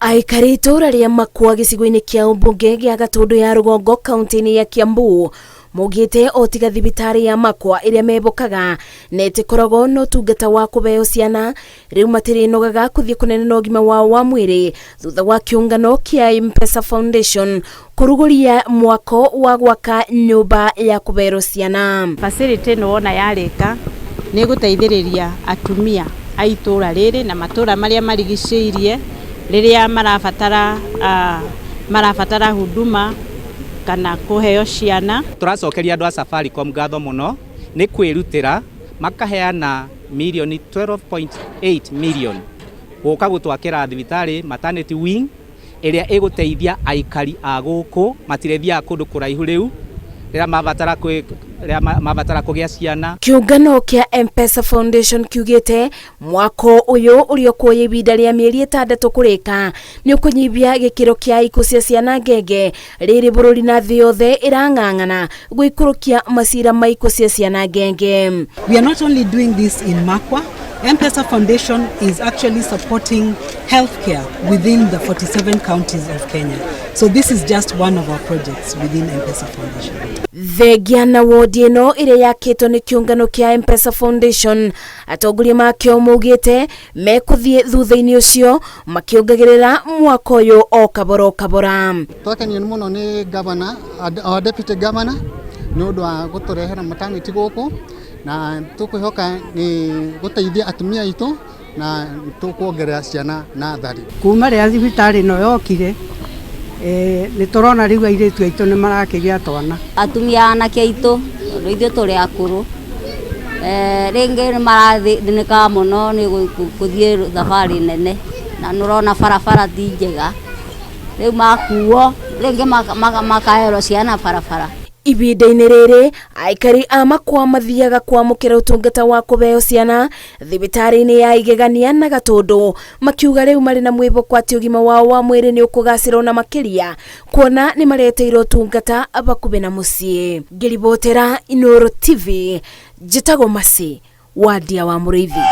Aikari itũũra rĩa Makwa gĩcigo-inĩ kĩa ũmbunge gĩa Gatũndũ ya rũgongo kaunti-inĩ ya Kiambu maugĩte o tiga thibitarĩ ya Makwa ĩrĩa mebokaga na ĩtĩkoragwo na ũtungata wa kũheo ciana, rĩu matirĩnogaga kũthiĩ kũnene na ũgima wao wa mwĩrĩ thutha wa kĩũngano kĩa M-Pesa Foundation kũrugũria mwako wa gwaka nyũmba ya kũherwo ciana. Facility ĩno wona yarĩka nĩ ĩgũteithĩrĩria atumia a itũra rĩrĩ na matũra marĩa marigicĩirie rĩrĩa marabatara huduma kana kũheo ciana. Tũracokeria andũ a Safaricom ngatho mũno nĩ kwĩrutĩra makaheana mirioni 12.8 million gũka gũtwakĩra thibitarĩ maternity wing ĩrĩa ĩgũteithia aikari a gũkũ matirĩthiaga kũndũ kũraihu rĩu rĩrĩa mabatara kũgĩa ciana. Kĩũngano kĩa M-Pesa Foundation kiugĩte mwako ũyũ ũrĩa ũkuoya ihinda rĩa mĩeri 6 kũrĩka nĩ ũkũnyihia gĩkĩro kĩa ikuũ cia ciana ngenge rĩrĩ bũrũri na thĩ yothe ĩrang'ang'ana gũikũrũkia macira ma ikuũ cia ciana ngenge. We are not only doing this in Makwa, M-Pesa Foundation is actually supporting healthcare within the 47 counties of Kenya. So this is just one of our projects within M-Pesa Foundation. Thengia na wodi ĩno ĩrĩa yakĩtwo nĩ kĩũngano kĩa M-Pesa Foundation, atongoria makĩo maugĩte mekũthiĩ thutha-inĩ ũcio makĩongagĩrĩra mwako ũyũ o kabora o kabora. Twakenio mũno nĩ governor, our deputy governor, nĩ ũndũ wa gũtũrehera maternity gũkũ na tũkwĩhoka nĩ gũteithia atumia aitũ na tũkuongerera ciana nathari. Kuma rĩrĩa thibitarĩ ĩno yokire, nĩ tũrona rĩu airĩtu aitũ nĩ marakĩgĩa twana. Atumia anake aitũ tondũ ithuĩ tũrĩ akũrũ, rĩngĩ nĩ marathĩnĩkaga mũno nĩ gũthiĩ thabarĩ nene na nĩ ũrona barabara ti njega, rĩu makuo rĩngĩ makaherwo ciana barabara. Ihinda-inĩ rĩrĩ aikari a Makwa mathiaga kwamũkĩra ũtungata wa kũheo ciana thibitarĩ-inĩ ya Igegania na Gatũndũ makiuga rĩu marĩ na mwĩhoko atĩ ũgima wao wa mwĩrĩ nĩ ũkũgacĩra ona makĩria kuona nĩ mareteirwo ũtungata hakuhĩ na mũciĩ. Ngĩribotera Inooro TV, njĩtagwo Mercy Wandia wa Mũrĩithi.